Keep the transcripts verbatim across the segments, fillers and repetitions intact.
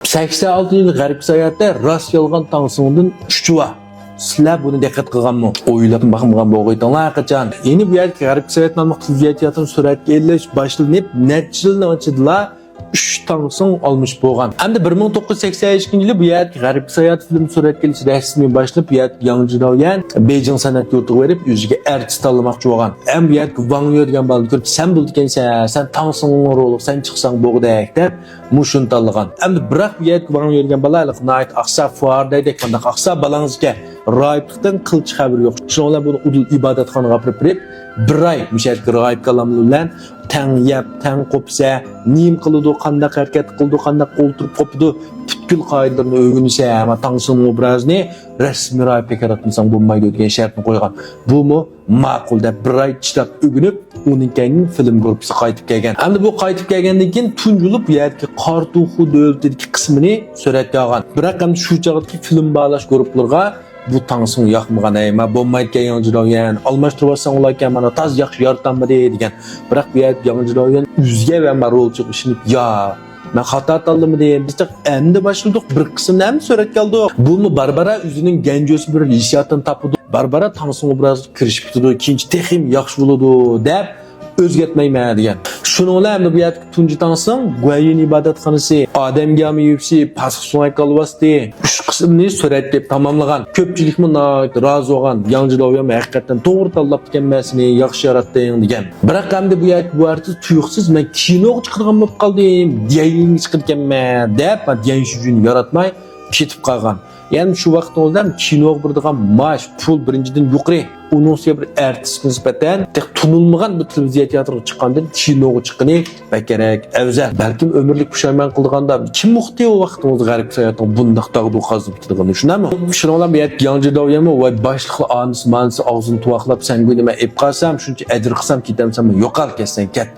سەكسەن ئالتىنچى يىل غەربكە ساياھەتتە راست يالغان تاڭسىڭدىن ئۈچى بار. سىلەر بۇنى دىققەت قىلغانمۇ؟ ئويلاپ باقمىغان بولغىيتىڭلار ھەرقاچان. يەنى بۇ يەردىكى غەربكە ساياھەت ناملىق تېلېۋىزىيە تىياتىرىنى سۈرەتكە ئېلىش باشلىنىپ نەچچە يىلنىڭ ئىچىدىلا ئۈچ تاڭسىڭ ئالمىشىپ بولغان. ئەمدى بىر مىڭ توققۇز يۈز سەكسەن ئىككىنچى يىلى بۇ يەردىكى غەربكە ساياھەت فىلىم سۈرەتكە ئېلىش رەسمىي باشلىنىپ، بۇ يەردىكى ياڭ جىداۋيەن بېيجىڭ سەنئەت يۇرتىغا بېرىپ، ئۆزىگە ئەرتىس تاللىماقچى بولغان. ھەم بۇ يەردىكى ۋاڭ يۆ دېگەن بالىنى كۆرۈپ، سەن بولىدىكەنسەن، سەن تاڭسىڭنىڭ رولىغا سەن چىقساڭ بولغۇدەك دەپ، مۇشۇنى تاللىغان. ئەمدى بىراق بۇ يەردىكى ۋاڭ يۆ دېگەن بالا ھېلىقى ناھايىتى ئاقسا فۇئار دەيدۇ، قانداق ئاقسا بالاڭىزكەن، راھىبلىقتىن قىلچە خەۋىرى يوق. شۇنىڭ بىلەن بۇنى ئۇدۇل ئىبادەتخانىغا ئاپىرىپ بېرىپ، بىر ئاي مۇشۇ يەردىكى راھىب كالاملىرى بىلەن تەڭ يەپ، تەڭ قوپسا، نېمە قىلىدۇ، قانداق ھەرىكەت قىلىدۇ، قانداق ئولتۇرۇپ قوپىدۇ، پۈتكۈل قائىدىلىرىنى ئۆگىنىسە، ھەم تاڭسىڭ ئوبرازىنى رەسمىي راھىبكە ياراتمىساڭ بولمايدۇ دېگەن شەرتنى قويغان. بۇمۇ ماقۇل دەپ بىر ئاي چىداپ ئۆگىنىپ، ئۇنىڭ كەينىدىن فىلىم گۇرۇپپىسى قايتىپ كەلگەن. ئەمدى بۇ قايتىپ كەلگەندىن كېيىن تۇنجى بولۇپ بۇ يەردىكى قاراتۇخۇ دۆلىتىدىكى قىسمىنى سۈرەتكە ئالغان. بىراق ئەمدى شۇ چاغدىكى فىلىم باھالاش گۇرۇپپىلىرىغا بۇ تاڭسىڭ ياقمىغان، ھەي، ما بولمايدىكەن ياڭ جىداۋيەن، ئالماشتۇرۇۋاتساڭ بولاركەن، مانا تازا ياخشى يارىتالمىدى دېگەن. بىراق بۇ يەردە ياڭ جىداۋيەن ئۆزىگە ۋە ما رولچىغا ئىشىنىپ، يا مەن خاتا تاللىمىدىم. بىز تېخى ئەمدى باشلىدۇق، بىر قىسىمنى ئەمدى سۈرەتكە ئالدۇق. بۇمۇ بارا-بارا ئۆزىنىڭ گەنجۆسى بىر ھېسسىياتىنى تاپىدۇ. بارا-بارا تاڭسىڭ ئوبرازىغا كىرىشىپ كېتىدۇ. كېيىنچە تېخىمۇ ياخشى بولىدۇ دەپ ئۆزگەرتمەيمەن دېگەن. شۇنىڭ بىلەن ئەمدى بۇ يەردىكى تۇنجى تاڭسىڭ گۇەييىن ئىبادەتخانىسى، ئادەم گامى يۈپسى، پاسىق سۆڭەك كالۋاستى، ئۈچ قىسىمنى سۈرەتكە ئېلىپ تاماملىغان. كۆپچىلىكمۇ ناھايىتى رازى بولغان. ياڭ جىداۋيەنمۇ ھەقىقەتەن توغرا تاللاپتىكەنمەن سېنى، ياخشى ياراتتىڭ دېگەن. بىراق ئەمدى بۇ يەردىكى بۇ ئارتىس تۇيۇقسىز مەن كىنوغا چىقىدىغان بولۇپ قالدىم، ديەنشىجۈنى ياراتماي كېتىپ قالغان. يەنى شۇ ۋاقىتنىڭ ئۆزىدە كىنوغا بېرىدىغان مائاش، پۇل بىرىنچىدىن يۇقىرى. ئۇنىڭ ئۈستىگە بىر ئارتىسقا نىسبەتەن تېخى تونۇلمىغان بىر تېلېۋىزىيە تىياتىرىغا چىققاندىن كىنوغا چىققىنى بەكرەك ئەۋزەل. بەلكىم ئۆمۈرلۈك پۇشايمان قىلىدىغاندا كىم ئۇقتى ئۇ ۋاقتىڭىزدا غەربكە ساياھەتنىڭ بۇنداق داغدۇغا قازىنىپ كېتىدىغىنىنى، شۇنداقمۇ؟ شۇنىڭ بىلەن بۇ يەردىكى ياڭ جىداۋيەنمۇ ۋاي باشلىقلار ئانىسى مانىسى ئاغزىنى تۇۋاقلاپ، سەن گۇينى مەن ئېلىپ قالسام، شۇنچە ئەجىر قىلسام كېتەمسەن، يوقال كەتسەڭ كەت.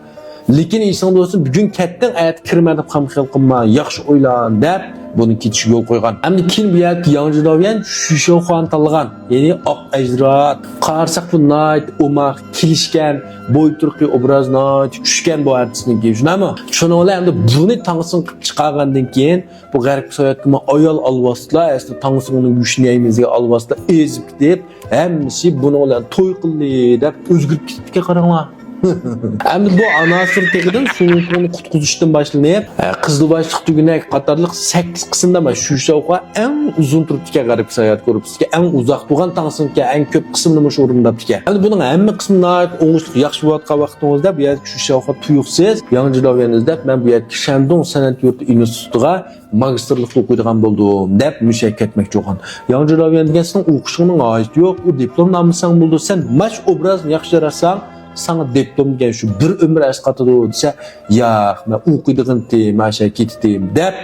لېكىن ئېسىڭدە بولسۇن، بۈگۈن كەتتىڭ، ئەتە كىرىمەن دەپ خام خىيال قىلما، ياخشى ئويلان دەپ بۇنى كېتىشىگە يول قويغان. ئەمدى كېيىن بۇ يەردىكى ياڭ جىداۋيەن شۈيشاۋخۇانى تاللىغان، يەنى ئاق ئەجدىرا. قارىساق بۇ ناھايىتى ئوماق، كېلىشكەن، بوي تۇرقى، ئوبرازى ناھايىتى چۈشكەن بۇ ئارتىسنىڭكى، شۇنداقمۇ؟ شۇنىڭ بىلەن ئەمدى بۇنى تاڭسىڭ قىلىپ چىقارغاندىن كېيىن، بۇ غەربكە ساياھەتكىمۇ ئايال ئالۋاستىلار، ئەسلى تاڭسىڭنىڭ يۈشىنى يەيمىز دېگەن ئالۋاستىلار ئېزىپ كېتىپ، ھەممىسى بۇنىڭ بىلەن توي قىلدى دەپ ئۆزگىرىپ كېتىپتىكەن، قاراڭلار. ئەمدى بۇ ئاناسىر تېغىدىن سۇڭپۇڭنى قۇتقۇزۇشتىن باشلىنىپ، قىزىلباشلىق تۈگۈنەك قاتارلىق سەككىز قىسىمدا مانا شۈيشاۋخۇا ئەڭ ئۇزۇن تۇرۇپتىكەن غەربكە ساياھەت گۇرۇپپىسىدىكى، ئەڭ ئۇزاق تۇرغان تاڭسىڭكەن، ئەڭ كۆپ قىسىمنى مۇشۇ ئورۇنداپتىكەن. ئەمدى بۇنىڭ ھەممە قىسمى ناھايىتى ئوڭۇشلۇق ياخشى بولۇۋاتقان ۋاقتىڭىزدا بۇ يەردىكى شۈيشاۋخۇا تۇيۇقسىز ياڭ جىداۋيەن ئىزدەپ، مەن بۇ يەردىكى شەندۇڭ سەنئەت يۇرتى ئىنستىتۇتىغا ماگىستىرلىقتا ئوقۇيدىغان بولدۇم دەپ مۇشۇ يەرگە كەتمەكچى بولغان. ياڭ جىداۋيەن دېگەن سېنىڭ ئوقۇشۇڭنىڭ ھاجىتى يوق، ئۇ دىپلومنى ئالمىساڭ بولىدۇ، سەن ماش ئوبرازنى ياخشى ياراتساڭ، ساڭا دىپلوم دېگەن شۇ بىر ئۆمۈر ئەسقاتىدۇ دېسە، ياق، مەن ئوقۇيدىغىنتىم، مانا شۇ يەرگە كېتىتىم دەپ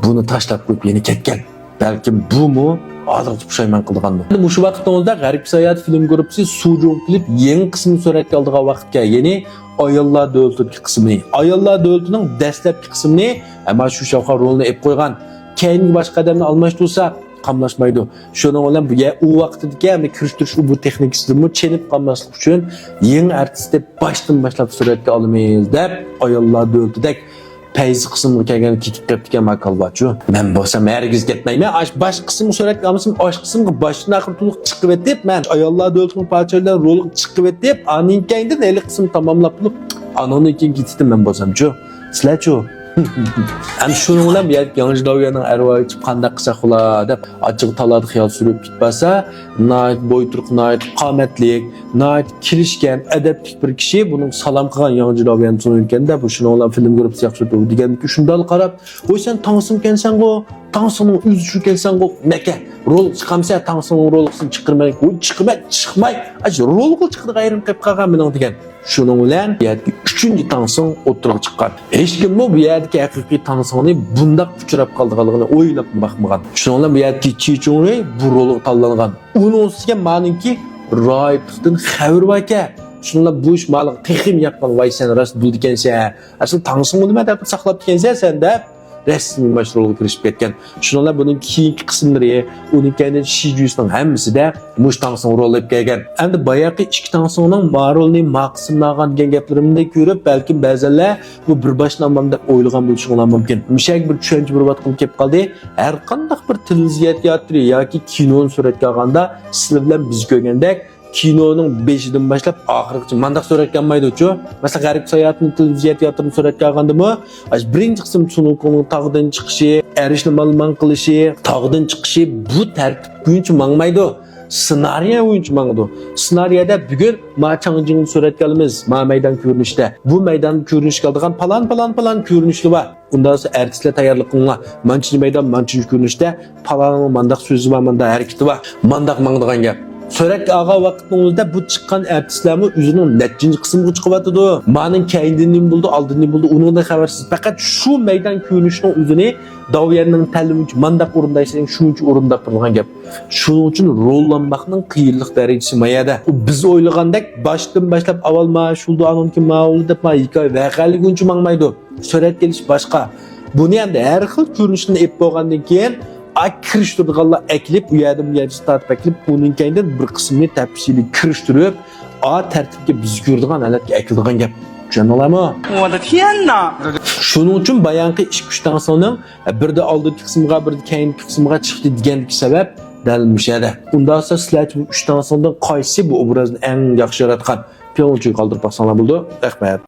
بۇنى تاشلاپ قويۇپ يەنە كەتكەن. بەلكىم بۇمۇ ھازىرغىچە پۇشايمان قىلىدىغاندۇ. مۇشۇ ۋاقىتنىڭ ئۆزىدە غەربكە ساياھەت فىلىم گۇرۇپپىسى سۇجۇڭ كېلىپ يېڭى قىسمىنى سۈرەتكە ئالىدىغان ۋاقىتكەن، يەنى ئاياللار دۆلىتىدىكى قىسمىنى. ئاياللار دۆلىتىنىڭ دەسلەپكى قىسمىنى، ئەمما شۈيشاۋخۇا رولىنى ئېلىپ قويغان، كەينىگە باشقا ئادەمنى ئالماشتۇرسا قاملاشمايدۇ. شۇنىڭ بىلەن بۇ يە-، ئۇ ۋاقتىدىكى ھەمدە كىرىشتۈرۈش ئۇ بۇ تېخنىكىسىدىنمۇ چېنىپ قالماسلىق ئۈچۈن يېڭى ئارتىسنى باشتىن باشلاپ سۈرەتكە ئالىمىز دەپ، ئاياللار دۆلىتىدەك پەيزى قىسىمغا كەلگەندە كېتىپ قېپتىكەن ما كالۋاچۇ. مەن بولسام ھەرگىز كەتمەيمەن. ئاش باش قىسىمغا سۈرەتكە ئالمىسام، ئاش قىسىمغا باشتىن ئاخىر تولۇق چىقىۋېتىپ، مەن ئاياللار دۆلىتىنىڭ پادىشاھلىرى رولىغا چىقىۋېتىپ، ئاندىن كەينىدىن ھېلىقى قىسىمنى تاماملاپ بولۇپ، ئانىڭدىن كېيىن كېتىتتىم مەن بولسامچۇ. سىلەرچۇ؟ ئەمدى شۇنىڭ بىلەن بۇ يەردىكى ياڭ جىداۋيەننىڭ ئەرۋاھى چىقىپ قانداق قىلساق بولا دەپ ئاچچىق تالادا خىيال سۈرۈپ كېتىپ بارسا، ناھايىتى بوي تۇرقى ناھايىتى قامەتلىك، ناھايىتى كېلىشكەن، ئەدەپلىك بىر كىشى بۇنىڭ سالام قىلغان ياڭ جىداۋيەن سۇنىكەندە، بۇ شۇنىڭ بىلەن فىلىم گۇرۇپپىسى ياخشى ئۆتىدۇ دېگەندىكى شۇنداق قاراپ، ۋوي سەن تاڭسىڭكەنسەنغۇ، تاڭسىڭنىڭ ئۆزى شۇكەنسەنغۇ، مەكە، رول چىقامسەن، تاڭسىڭنىڭ رولىغا سېنى چىقىرماي، ۋوي چىقىمەن، چىقماي، ئاش رولغا چىقىدىغان يېرىم قېلىپ قالغان مېنىڭ دېگەن. شۇنىڭ بىلەن بۇ يەردىكى ئۈچىنچى تاڭسىڭ ئوتتۇرىغا چىققان. ھېچكىممۇ بۇ يەردىكى ھەقىقىي تاڭسىڭنى بۇنداق ئۇچراپ قالىدىغانلىقىنى ئويلاپمۇ باقمىغان. شۇنىڭ بىلەن بۇ يەردىكى چى چۇڭرۇي بۇ رولغا تاللانغان. ئۇنىڭ ئۈستىگە مانىڭكى راھىبلىقتىن خەۋىرى باركەن. شۇنىڭ بىلەن بۇ ئىش مالىغا تېخىمۇ ياققان، ۋاي سەن راست بولىدىكەنسەن. ئەسلى تاڭسىڭ بولىمەن دەپ ساقلاپتىكەنسەن سەن دەپ. رەسمىي ماش رولغا كىرىشىپ كەتكەن. شۇنىڭ بىلەن بۇنىڭ كېيىنكى قىسىملىرى، ئۇنىڭ كەينىدىن شىجۈسنىڭ ھەممىسىدە مۇشۇ تاڭسۇڭ رول ئېلىپ كەلگەن. ئەمدى باياقى ئىككى تاڭسۇڭنىڭ ما رولىنى ما قىسىمنى ئالغان دېگەن گەپلىرىمنى كۆرۈپ، بەلكىم بەزەنلەر بۇ بىر باشلانمام دەپ ئويلىغان بولۇشۇڭلار مۇمكىن. مۇشەگە بىر چۈشەنچە بېرىۋاتقۇم كېلىپ قالدى. ھەر قانداق بىر تېلېۋىزىيە تىياتىرى ياكى كىنونى سۈرەتكە ئالغاندا، سىلەر بىلەن بىز كۆرگەندەك، كىنونىڭ بېشىدىن باشلاپ ئاخىرىغىچە مانداق سۈرەتكە ئالمايدۇچۇ. مەسىلەن، غەرب ساياھىتىنى تېلېۋىزىيە تىياتىرىنى سۈرەتكە ئالغاندىمۇ، ئاشۇ بىرىنچى قىسىم چۇنۇكۇڭنىڭ تاغدىن چىقىشى، ئەرشنى مالىمان قىلىشى، تاغدىن چىقىشى بۇ تەرتىپ بويىچە ماڭمايدۇ. سېنارىيە بويىچە ماڭىدۇ. سېنارىيەدە بۈگۈن ما چاڭجىڭنى سۈرەتكە ئالىمىز، ما مەيدان كۆرۈنۈشتە. بۇ مەيدان كۆرۈنۈشكە ئالىدىغان پالان، پالان، پالان كۆرۈنۈشلىرى بار. ئۇنداق بولسا ئەرتىسلەر تەييارلىق قىلىڭلار. مانچىنچى مەيدان، مانچىنچى كۆرۈنۈشتە پالاننىڭ مانداق سۆزى بار، مانداق ھەرىكىتى بار، مانداق ماڭىدىغان گەپ. سۈرەتكە ئالغان ۋاقىتنىڭ ئۆزىدە بۇ چىققان ئەرتىسلەرمۇ ئۆزىنىڭ نەچچىنچى قىسمىغا چىقىۋاتىدۇ. مانىڭ كەينىدىن نېمە بولدى، ئالدىدا نېمە بولدى، ئۇنىڭدىن خەۋەرسىز. پەقەت شۇ مەيدان كۆرۈنۈشنىڭ ئۆزىنى داۋيەننىڭ تەلىمىچە مانداق ئورۇندايسەن، شۇنچە ئورۇنداپ تۇرىدىغان گەپ. شۇنىڭ ئۈچۈن روللانماقنىڭ قىيىنلىق دەرىجىسى ما يەردە. بىز ئويلىغاندەك باشتىن باشلاپ ئاۋۋال ما شۇلدى، ئانىڭدىن كېيىن ما بولدى دەپ ما ھېكايە ۋەقەلىگۈنچە ماڭمايدۇ. سۈرەتكە ئېلىش باشقا. بۇنى ئەمدى ھەر خىل كۆرۈنۈشنى ئېلىپ بولغاندىن كېيىن، ئا، كىرىشتۈرىدىغانلار ئەكېلىپ، ئۇ يەردىن بۇ يەرگىچە تارتىپ ئەكېلىپ، ئۇنىڭ كەينىدىن بىر قىسمىنى تەپسىلىي كىرىشتۈرۈپ، ئا، تەرتىپكە بىز كۆرىدىغان ھالەتكە ئەكېلىدىغان گەپ. چۈشەندىڭلارمۇ؟ 我的天哪！ شۇنىڭ ئۈچۈن بايانقى ئىككى ئۈچ تاڭسىڭنىڭ بىردە ئالدىنقى قىسمىغا، بىردە كەينىكى قىسمىغا چىقتى دېگەندىكى سەۋەب دەل مۇشۇ يەردە. ئۇنداق بولسا سىلەرچە بۇ ئۈچ تاڭسىڭدىن قايسى بۇ ئوبرازنى ئەڭ ياخشى ياراتقان؟ پىڭلىڭچۈگە قالدۇرۇپ باقساڭلار بولىدۇ. رەھمەت.